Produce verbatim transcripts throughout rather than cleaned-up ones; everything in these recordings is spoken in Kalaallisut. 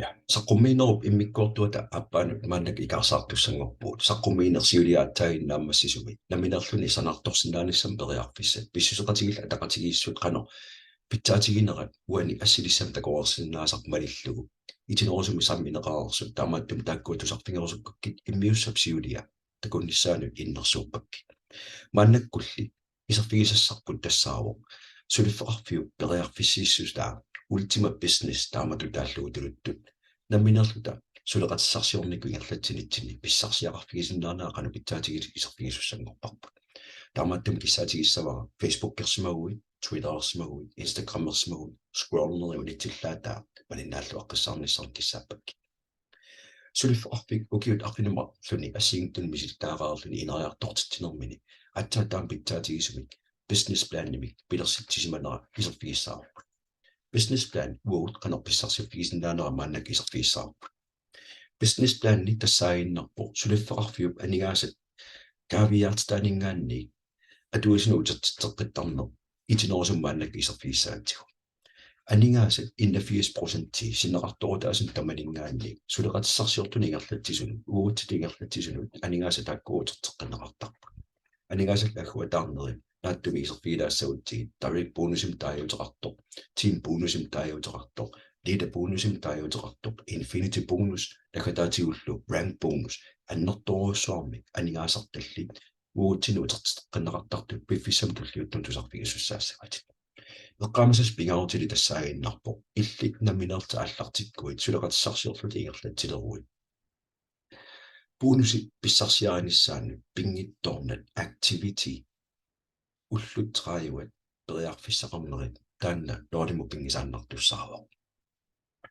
Ja, saqqummiinerup immikkoortuata aappaanut maannakkut ikaarsaartussanngorpugut. Saqqummiineq siuliaatsaannaammassisumi nammineerluni sanaartorsinnaanissamut periarfissat, pissuseqatigiillu ataqatigiissut qanoq pitsaatiginerat uani assilissamik takoreersinnaasarput malillugu itinerusumik sammineqareersut, taamaattumik taakkua tusarfigerusukkakkit immiussap siulia takunnissaanut innersuuppakkit. Maannakkulli iserfigisassarput tassaavoq suliffeqarfiup periarfissiissutaa Ultima Business taamatut taallugu tuluttut. Nammineerluta suleqatissarsiornikkut ingerlatsinitsinni pissarsiaqarfigisinnaanera qanoq pitsaatigisoq iserfigisussanngorparput. Taamaattumik kissaatigissavara Facebookersimaguit, Twitterersimaguit, Instagramersimaguit, scrollneri unitsillaataa malinnaalluaqqissaarnissannik kissaappakkit. Suliffeqarfik ukiut arfineq-marlunni assigiinngitsunik misilittagaqareerluni ineriartortitsinermini aatsaat taama pitsaatigisumik business planimik pilersitsisimanera iserfigissavarput. Business plan uagut qanoq pissarsiffigisinnaanerat maannakkut iserfigissavarput. Business plani tassaaginnarpoq suliffeqarfiup aningaasat kaaviiaartitaaninngaanniit atuisunut utertitseqqittarneq itinerusumik maannakkut iserfigissagatsigu. Aningaasat enogfirs procenti sinneqartoorutaasunut tamaninngaanniit suleqatissarsiortunut ingerlatsisunut, uagutsitut ingerlatsisunut aningaasat taakkua uterteqqinneqartarput. Aningaasallu agguataarnerit naatsumik iserfigilaassagutsigit: direct bonusimik taaguuteqartoq, team bonusimik taaguuteqartoq, leader bonusimik taaguuteqartoq, infinity bonus, naggataatigullu rank bonus, annertoorujussuarmik aningaasartallit uagutsinnut utertitseqqinneqartartut piffissami tulliuttumi tusarfigisussaassavatit. Eqqaamasassaq pingaarutilik tassaaginnarpoq illit nammineerlutit aallartikkuit suleqatissarsiorlutit ingerlatsileruit bonusit pissarsiarinissaannut pinngitsoornat activity ullut tredivet periarfissaqarnerit taanna Nordimut pinngisaannartussaavoq.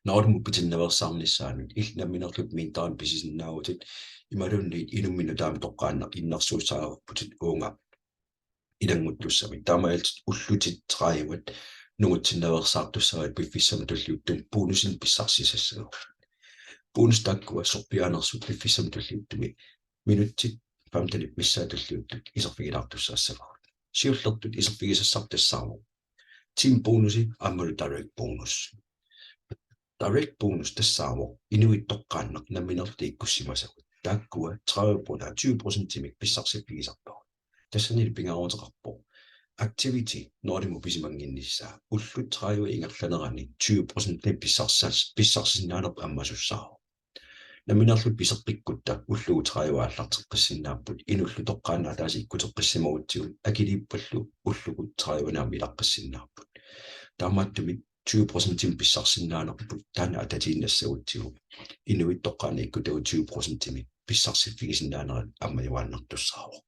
Nordimut pitinnaveersaarnissaanut illit nammineerlutit minterimik pisisinnaavutit imaluunniit inummit nutaamik toqqaannaq innersuussaavarputit uunga ilannguttussamik. Taamaalillutit ullutit tredivet nungutsinnaveersaartussavatit piffissami tulliuttumi bonusinik pissarsisassaguit. Bonus taakkua sorpiaanersut piffissami tulliuttumi minutsit femtenit missaat tulliuttut iserfigilaartussaassavagut. Siullertut iserfigisassarput tassaavoq team bonusi aammalu direct bonus. Direct bonus tassaavoq inuit toqqaannaq nammineerluta ikkussimasagut. Taakkua tredive pro-, tyve procentimik pissarsiffigisarpagut. Tassanilu pingaaruteqarpoq activity Nordimut pisimannginnissaa. Ullut tredive ingerlanerani tyve procentimik pissarsas-, pissarsisinnaanerput ammasussaavoq. Nammineerlutit piseqqikkutta ullut tredive aallarteqqissinnaapput, inullu toqqaannaq ataaseq ikkuteqqissimagutsigu akiliippallu ullut tredive aamma ilaqqissinnaapput. Taamaattumik tyve procentimik pissarsisinnaanerput taanna atatiinnassagutsigu inuit toqqaannaq ikkutagut tyve procentimik pissarsiffigisinnaanera ammajuaannartussaavoq.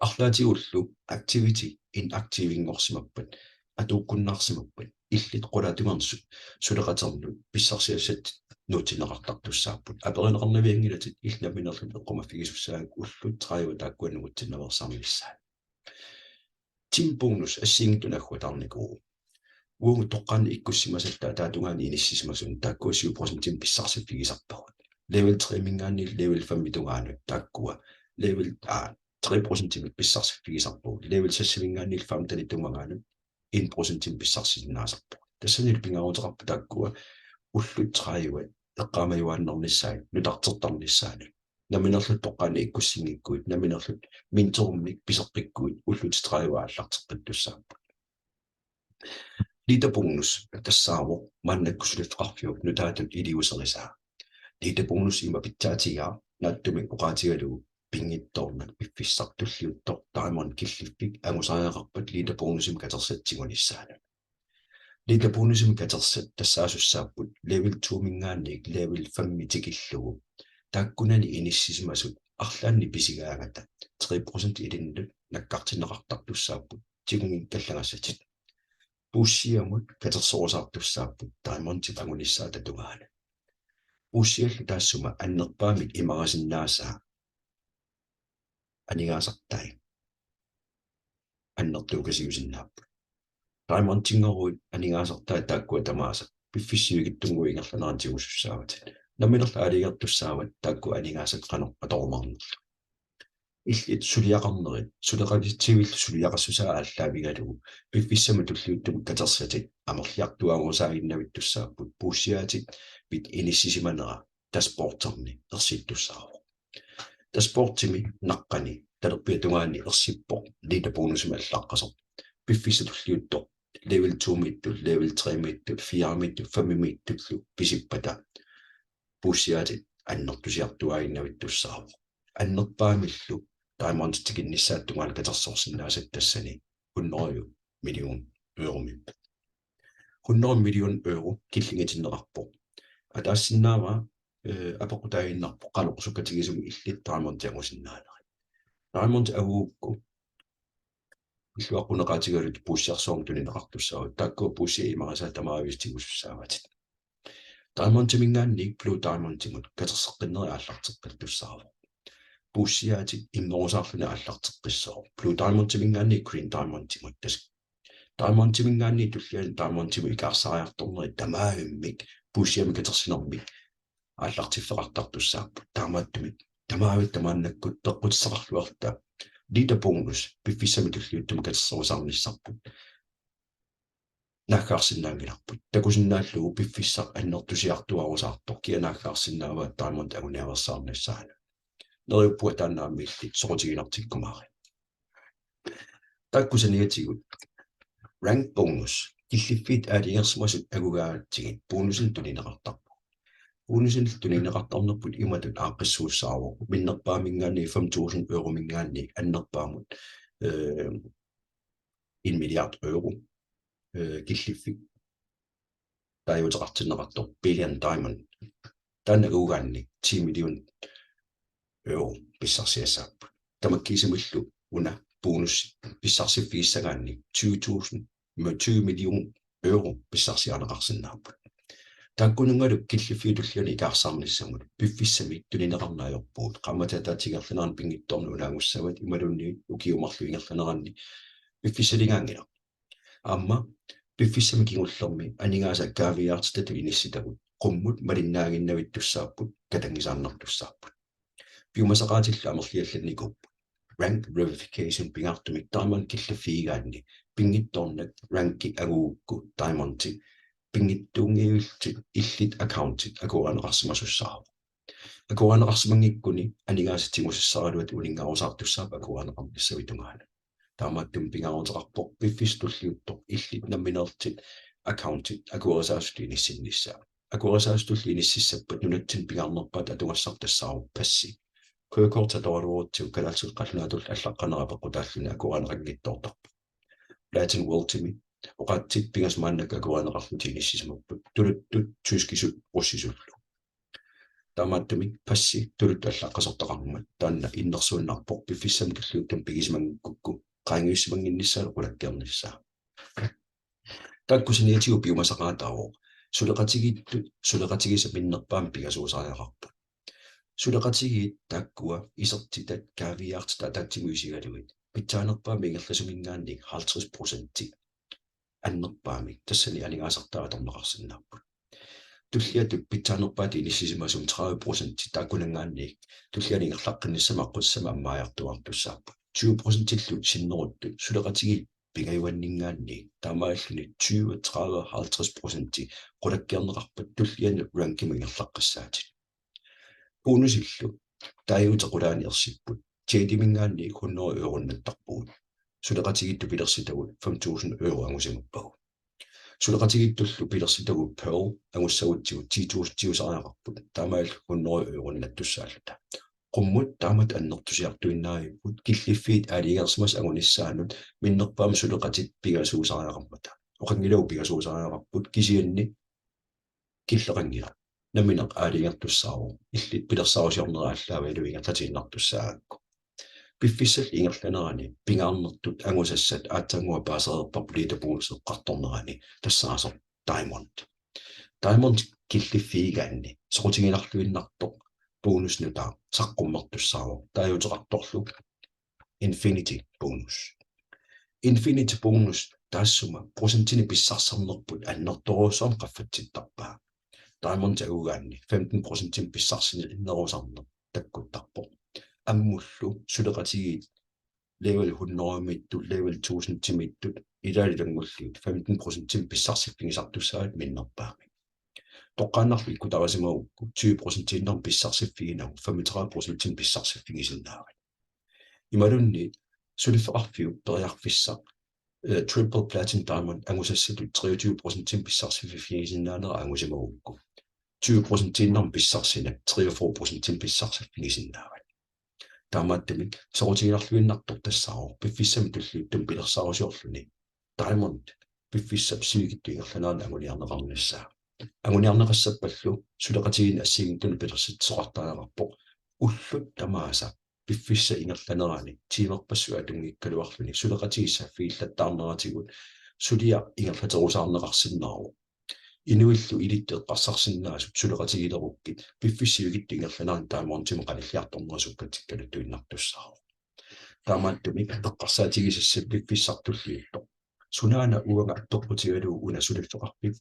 Arlaatigullu activity inactivinngorsimappat, atuukkunnaarsimappat, illit qulaatungaanut su-, suleqaternut pissarsiassat nuutsinneqartartussaapput. Aperineqarnavianngilatit illit nammineerlutit eqqumaffigisussaagakku ullut tredive taakkua nungutsinnaveersaarnissaat. Team bonus assigiinngitsunik agguataarnikuuvoq. Uagut toqqaannaq ikkussimasatta ataatungaani inissisimasut taakkua syv procentimik pissarsiffigisarpagut. Level tre-minngaanniit level fem-i tungaanut taakkua level, aa, tre procentimik pissarsiffigisarpagut. Level seks-iminngaanniit femten-i tungaanut en procentimik pissarsisinnaasarpagut. Tassanilu pingaaruteqarpoq taakkua ullut tredive eqqaamajuaannarnissaat nutartertarnissaanut. Nammineerlutit toqqaannaq ikkussinngikkuit, nammineerlutit minterimmik piseqqikkuit ullut tredive aallarteqqittussaapput. Leader bonus tassaavoq maannakkut suliffeqarfiup nutaatut iliuuserisaa. Leader bonus ima pitsaatigaa naatsumik oqaatigalugu pinngitsoornak piffissaq tulliuttoq Diamond killiffik angusariaqarpat leader bonusimik katersat tigunissaanut. Leader bonusimik katersat tassaasussaapput level to-minngaanniit level fem-i tikillugu. Taakkunani inissisimasut arlaannik pisigaangata tre procent ilinnut nakkartinneqartartussaapput tigunngikkallagasatit. Puussiamut katersorusaartussaapput Diamondip angunissaata tungaanut. Puussiallu taassuma annerpaamik imarisinnaasai aningaasartai annertuukasiusinnaapput. Diamondinngooruit aningaasartai taakkua tamaasa piffissap sivikitsunnguup ingerlanerani tigusussaavatit. Nammineerlutit aalajangertussaavat taakku aningaasat qanoq atorumaarnerlugit. Illit suliaqarnerit suleqatitsivillu suliaqassusaa aallaavigalugu piffissami tulliuttumi katersatit amerliartuaarusaaginnavittussaapput, puussiaatit pit inissisimanera dashboardimi ersittussaavoq. Dashboardimi naqqani talerpiata tungaani ersippoq leader bonusimik allaqqasoq. Piffissaq tulliuttoq level to-miittut, level tre-miittut, fire-miittut, fem-miittullu pisippata puussiaatit annertusiartuaaginnavittussaavoq. Annerpaamillu Diamond tikinnissaata tungaanut katersorsinnaasat tassani hundrede million euromik. Hundrede million euro killingatinneqarpoq. Ataasiinnaavoq, eh, apeqqutaaginnarpoq qanoq sukkatigisumik illit Diamond angusinnaanerit. Diamond angugukku illuaqquneqaatigalutit puussiarsuarmut tunineqartussaavutit. Taakku puussiat imarisaat tamaavisa tigusussaavatit. Diamondiminngaanniit Blue Diamondimut katerseqqinnerit aallarteqqittussaavoq. Puussiaatit immerusaarluni aallarteqqissaaq. Blue Diamondiminngaanniit Green Diamondimut, tassa Diamondiminngaanniit tulliani Diamondimut ikaarsaariartornerit tamaavimmik puussiamik katersinermik aallartiffeqartartussaapput. Taamaattumik tamaavisa tamaannakkut peqqutissaqarluarluta leader bonus piffissami tulliuttumi katerserusaarnissarput naaggaarsinnaanngilarput. Takusinnaallugu piffissaq annertusiartuaarusaartoq kia naaggaarsinnaavaat Diamond anguniagarsaarnissaanut. Neriuppunga taanna aamma illit soqutiginartikkumaarit. Taakku saniatigut rank bonus, killiffiit aalajangersimasut angugaangatsigit bonusinik tunineqartarpoq. Bonusinik tunineqartarnerput imatut aaqqissuussaavoq: minnerpaaminngaanniit fem tusind eurominngaanniit annerpaamut, eh, en milliard euro, eh, killiffik taaguuteqartinneqartoq Billion Diamond. Taanna angugaanni ti million euro pissarsiassaapput. Tamakkiisumillu una bonus pissarsiffigisagaanni tyve tusind, tyve million euro pissarsiarineqarsinnaapput. Taakkununngalu killiffiit tulliani ikaarsaarnissamut piffissami tunineqarneq ajorpugut. Qaammatip ataatsip ingerlanerani pinngitsoornak una angussavat imaluunniit ukiut marluk ingerlaneranni piffissaligaanngilaq. Aamma piffissami kingullermi aningaasat kaaviiaartitatut inissitagut qummut malinnaaginnavittussaapput, katanngisaannartussaapput. Piumasaqaatillu amerliallannikuupput. Rank verification pingaartumik Diamond killiffigigaanni pinngitsoornak ranki angugukku Diamondi pinngitsoorngivillutit illit accountit akuerineqarsimasussaavoq. Akuerineqarsimanngikkuni aningaasat tigusassaraluatit uninngarusaartussaapput akuerineqarnissavit tungaanut. Taamaattumik pingaaruteqarpoq piffissaq tulliuttoq illit nammineerlutit accountit akuerisaasutut inissinnissaa. Akuerisaasutullu inississappat nunatsinni pingaarnerpaatut atugassarput tassaavoq passi. Kørekort atoraluarutsigu kalaallisut qallunaatullu allaqqanera peqqutaalluni akuerineqanngitsoortarpoq. Platin Worldimi oqaatsit pingasut maannakkut akuerineqarlutik inissisimapput, tuluttut tyskisut russisullu. Taamaattumik passi tuluttut allaqqasortaqarmat taanna innersuunnarpoq piffissami tulliuttumi pigisimanngikkukku qaangiussimannginnissaa qulakkeernissaa. Taakku saniatigut piumasaqaataavoq suleqatigiittut suleqatigisat minnerpaamik pingasuusariaqarput. Suleqatigiit taakkua isertitat kaaviiaartitat ataatsimut isigalugit pitsaanerpaamik ingerlasuminngaanniit halvtreds procenti annerpaamik tassani aningaasartai atorneqarsinnaapput. Tulliatut pitsaanerpaatut inissisimasumi tredive procenti taakkunanngaanniit tullianut ingerlaqqinnissamut aqqutissami ammaajartuaartussaapput. Tyve procentillu sinneruttut suleqatigiit pingajuanninngaanniit taamaalilluni tyve, tredive, halvtreds procenti qulakkeerneqarpat tullianut rankimut ingerlaqqissaatit. Bonusillu taaguutequlaani ersipput. Jademinngaanniit hundrede euronnattarpugut. Suleqatigiittut pilersitagut fem tusind euro angusimappagu. Suleqatigiittullu pilersitagut Pearl angussagutsigu ti tusindiusariaqarput. Taamaalillutit hundrede euronnattussaalluta. Qummut taamatut annertusiartuinnaavipput killiffiit aalajangersimasut angunissaannut minnerpaamik suleqatit pingasuusariaqarmata. Oqanngilagut pingasuusariaqarput kisianni killeqanngilaq. Nammineq aalajangertussaavoq. Illit pilersaarusiornerit aallaavigalugu ingerlatiinnartussaagakku. Piffissalli ingerlanerani pingaarnertut angusassat aatsaannguaq paasereerparput leader bonus eqqartornerani tassaasoq Diamond. Diamond killiffigigaanni soqutiginarluinnartoq bonus nutaaq saqqummertussaavoq. Taaguuteqartorlu Infinity Bonus. Infinity Bonus taassuma procentinik pissarsisarnerput annertoorujussuarmik qaffatsittarpaa. Diamond angugaanni femten procentinik pissarsinerusarneq takkuttarpoq. ammullu suleqatigiit level hundrede-miittut, level tusind-miittut, ilaalu ilanngulliit femten procentimik pissarsiffigisartussaavat minnerpaamik. Toqqaannarlu ikkutarisimagukku tyve procentiinnarmik pissarsiffiginagit femogtredive procentimik pissarsiffigisinnaavatit. Imaluunniit suliffeqarfiup periarfissaq, eh, Triple Platinum Diamond angusassatut treogtyve procentimik pissarsiffigisinnaanera angusimagukku, tyve procentiinnarmik pissarsinak treogfyrre procentimik pissarsiffigisinnaavatit. Taamaattumik soqutiginarluinnartoq tassaavoq piffissami tulliuttumi pilersaarusiorluni Diamond piffissap sivikitsup ingerlanerani anguniarneqarnissaa. Anguniarneqassappallu suleqatigiinneq assigiinngitsunik pilersitsisoqartariaqarpoq ullut tamaasa piffissap ingerlanerani tiimerpassuit atunngikkaluarluni suleqatigiit saffigillattaarneratigut suliaq ingerlaterusaarneqarsinnaavoq. Inuillu ilittut eqqarsarsinnaasut suleqatigilerukkit piffissap sivikitsup ingerlanerani Diamondimut qanilliartornerat sukkatsikkaluttuinnartussaavoq. Taamaattumik eqqarsaatigisassat piffissaq tulliuttoq: Sunaana uanga peqqutigalugu una suliffeqarfik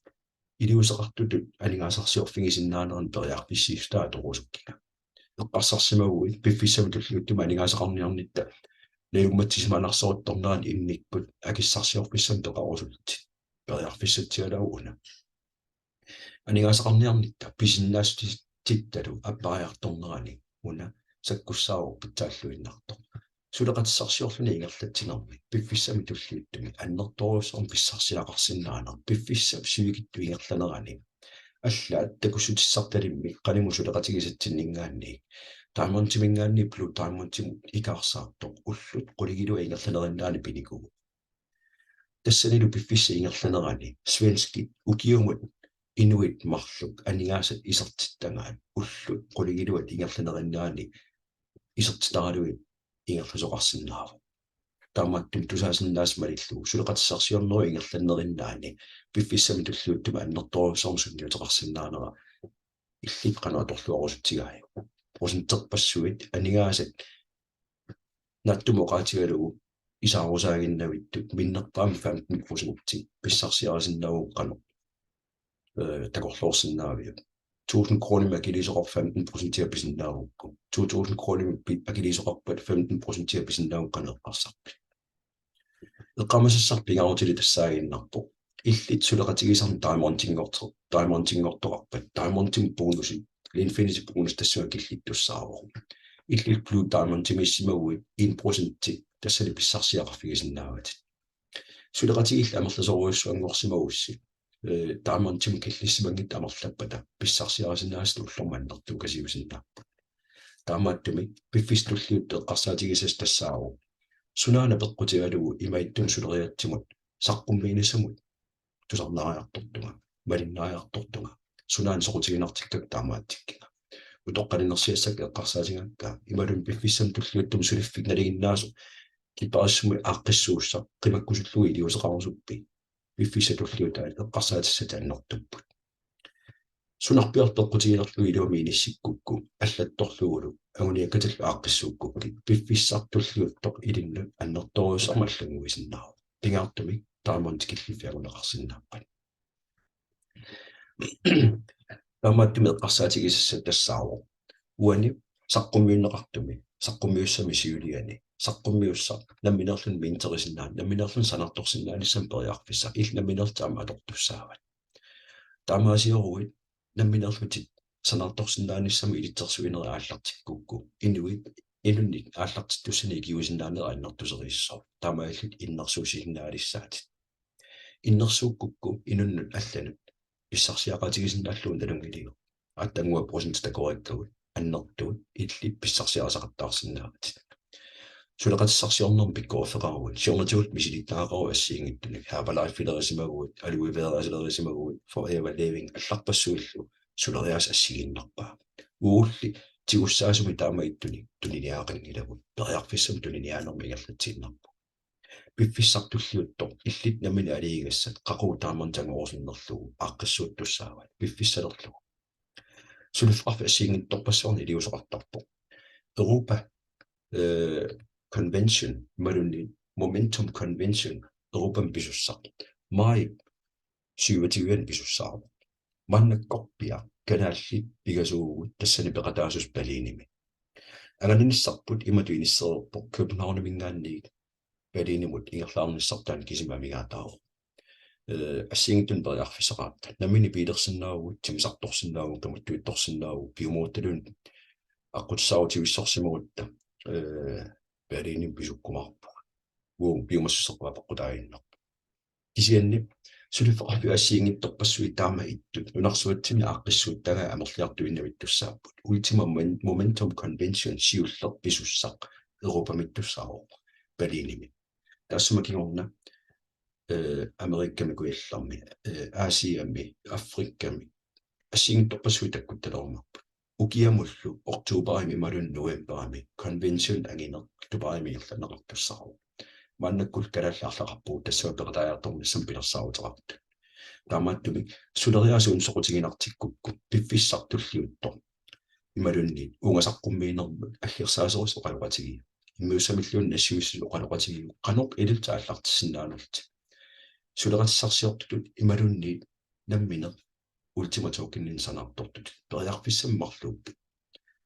iliuuseqartutut aningaasarsiorfigisinnaanerannut periarfissiissutaa atorusukkiga? Eqqarsarsimaguit piffissami tulliuttumi aningaasaqarniarnitta najummatsisimanarsoruttornerani immikkut akissarsiorfissamik peqarusullutit. Periarfissatsialaavoq una. Aningaasaqarniarnitta pisinnaatititalu appariartornerani una sakkussaavoq pitsaalluinnartoq. Suleqatissarsiorluni ingerlatsinermi piffissami tulliuttumi annertoorujussuarmik pissarsiaqarsinnaaneq piffissap sivikitsup ingerlanerani allaat takussutissartalimmik qanimut suleqatigisatsinninngaanniit Diamondiminngaanniit Blue Diamondimut ikaarsaartoq ullut qulingiluat ingerlanerinnaani pinikuuvoq. Tassanilu piffissap ingerlanerani svenskit ukiumut inuit marluk aningaasat isertittagaat ullut qulingiluat ingerlanerinnaani isertitaralugit ingerlasoqarsinnaavoq. Taamaattumik tusaasinnaasat malillugu suleqatissarsiornerup ingerlanerinnaani piffissami tulliuttumi annertoorujussuarmik sunniuteqarsinnaanera illit qanoq atorluarusutsigaajuk? Procenterpassuit aningaasat naatsumik oqaatigalugu isaarusaaginnavittut minnerpaamik femten procenti pissarsiarisinnaavugut qanoq, øh, takorloorsinnaaviuk? Tusind kronimik akiliisoqarpat femten procentia pisinnaagukku, to tusind kronimik pi-, akiliisoqarpat femten procentia pisinnaagukku qanoq eqqarsarpit? Eqqaamasassaq pingaarutilik tassaaginnarpoq: Illit suleqatigisannut Diamondinngorto-, Diamondinngortoqarpat Diamondimut bonusit, Infinity bonus tassunga killittussaavoq. Illit Blue Diamondimiissimaguit en procenti tassani pissarsiaqarfigisinnaavatit. Suleqatigiillu amerlasoorujussuanngorsimagussi, øh, Diamondimut killissimanngitsut amerlappata pissarsiarisinnaasatit ullormut annertuukasiusinnaapput. Taamaattumik piffissami tulliuttumi eqqarsaatigisassat tassaavoq: Sunaana peqqutigalugu imaattumut suleriaatsimut saqqummiinissamut tusarnaariartortunga, malinnaariartortunga, sunaana soqutiginartikkakka taamaattikkiga? Utoqqalinersiassakka eqqarsaatigaakka imaluunniit piffissami tulliuttumi suliffik nalinginnaasoq kiparissummik aaqqissuussaq qimakkusullugu iliuuseqarusuppi? Piffissami tulliuttumi eqqarsaatissatit annertupput. Sunarpiaq peqqutiginerlugu iluamik inissikkukku allattorlugulu anguniakkatillu aaqqissuukkukkit piffissaq tulliuttoq ilinnut annertoorujussuarmik allannguisinnaavoq. Pingaartumik Diamond killiffiaruneqarsinnaappat. Taamaattumik eqqarsaatigisassat tassaavoq: Uani saqqummiunneqartumi, saqqummiussami siuliani, saqqummiussaq nammineerluni minterisinnaan-, nammineerluni sanaartorsinnaanissamut periarfissaq, illit nammineerlutit aamma atortussaavat. Taamaasioruit nammineerlutit sanaartorsinnaanissamut ilitsersuinerit aallartikkukku, inuit inunnit aallartittussanik ikiuisinnaanerit annertuseriissaaq. Taamaalillutit innersuussisinnaalissaatit. Innersuukkukku inunnut allanut pissarsiaqaatigisinnaallugu nalunngilarput. Attannguaq procentit takoreerikkagut annertuut illit pissarsiarisaqattaarsinnaavatit. Suleqatissarsiornermut pikkoriffeqaruit, siornatigut misilittagaqaruit assigiinngitsunik, Herbalife-ilerisimaguit, Aloe Vera-ilerisimaguit, Forever Living allarpassuillu suleriaaseq assigiinnarpaa. Uagulli tigussaasumik taamaattuni tuniniaaqanngilagut, periarfissamik tuniniaanermik ingerlatsiinnarpugut. Piffissaq tulliuttoq illit nammineq aligigassat qaqugu Diamondinngorsunnerlugu aaqqissuuttussaavat piffissalerlugu. Suliffeqarfik assigiinngitsorpassuarnik iliuuseqartarpoq. Europa, øh, Convention, imaluunniit Momentum Convention, Europami pisussaq maajip syvogtyve pisussaavoq. Maannakkorpiaq kalaallit pingasuuvugut tassani peqataasussat Berlinimi. Angalanissarput imatut inissereerpoq Københavniminngaanniit Berlinimut ingerlaarnissartaa kisimi amigaataavoq. Eh, assigiinngitsunik periarfissaqaratta. Nammineq biilersinnaavugut, timmisartorsinnaavugut, tamatuittorsinnaavugut, piumaguttaluunniit aqqutissaarutit ivissorsimagutta, eh, Berlinimi pisukkumaarpugut. Uagut piumassuseq peqquteqarpoq. Kisianni suliffeqarfiup assigiinngitsorpassuit taama ittut nunarsuatsinni aaqqissuuttagaat amerliartuinnavittussaapput. Ultima Momen-, Momentum Convention siulleq pisussaq Europamittussaavoq Berlinimi. Taassuma kingorna, eh, Amerikami kujallermi, eh, Asiami, Afrikami assigiinngitsorpassuit takkuttalerumaarput. Ukiamullu oktoberimi imaluunniit novemberimi convention angineq Dubaimi ingerlanneqartussaavoq. Maannakkut kalaallit arlaqarpugut tassunga peqataajartornissamut pilersaaruteqartut. Taamaattumik suleriaaseq una soqutiginartikkukku piffissaq tulliuttoq imaluunniit uunga saqqummiinermut aggersaasorisat oqaloqatigiuk. Immiussamilluunniit nassiussisut oqaloqatigiuk qanoq ilillutit aallartissinnaanerlutit. Suleqatissarsiortutut imaluunniit nammineq Ultima Tokeninik sanaartortut periarfissamik marluuppit.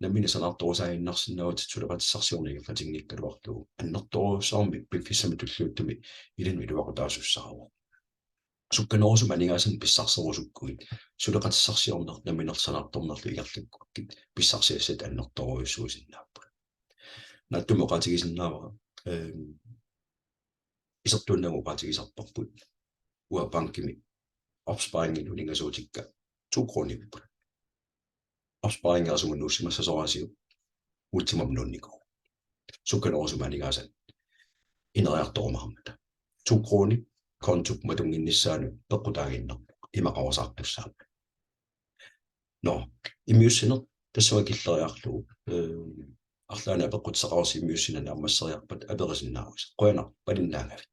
Nammineq sanaartorusaaginnarsinnaavutit suleqatissarsiorneq ingerlatinngikkaluarlugu. Annertoorujussuarmik piffissami tulliuttumi ilinnut iluaqutaasussaavoq. Sukkanerusumik aningaasanik pissarserusukkuit suleqatissarsiorneq nammineq sanaartornerlu ingerlakkukkit pissarsiassat annertoorujussuusinnaapput. Naatsumik oqaatigisinnaavara, ehm, isertuunnagu oqaatigisarparput. Uanga bankimi opsparingimut ningasuutikka to kroniupput. Opsparingi asumut nuussimassasoraasiuk Ultimamut nuunnikuuvoq. Sukkanerusumik aningaasat ineriartorumaarmata. To kroni kontup matunnginnissaanut peqqutaaginnarpoq imaqarusaartussaammat. Nå, immiussineq tassunga killeriarlugu, eh, arlaannik apeqqutissaqarussi immiussineq naammasseriarpat aperisinnaavusi. Qujanaq, malinnaagavit.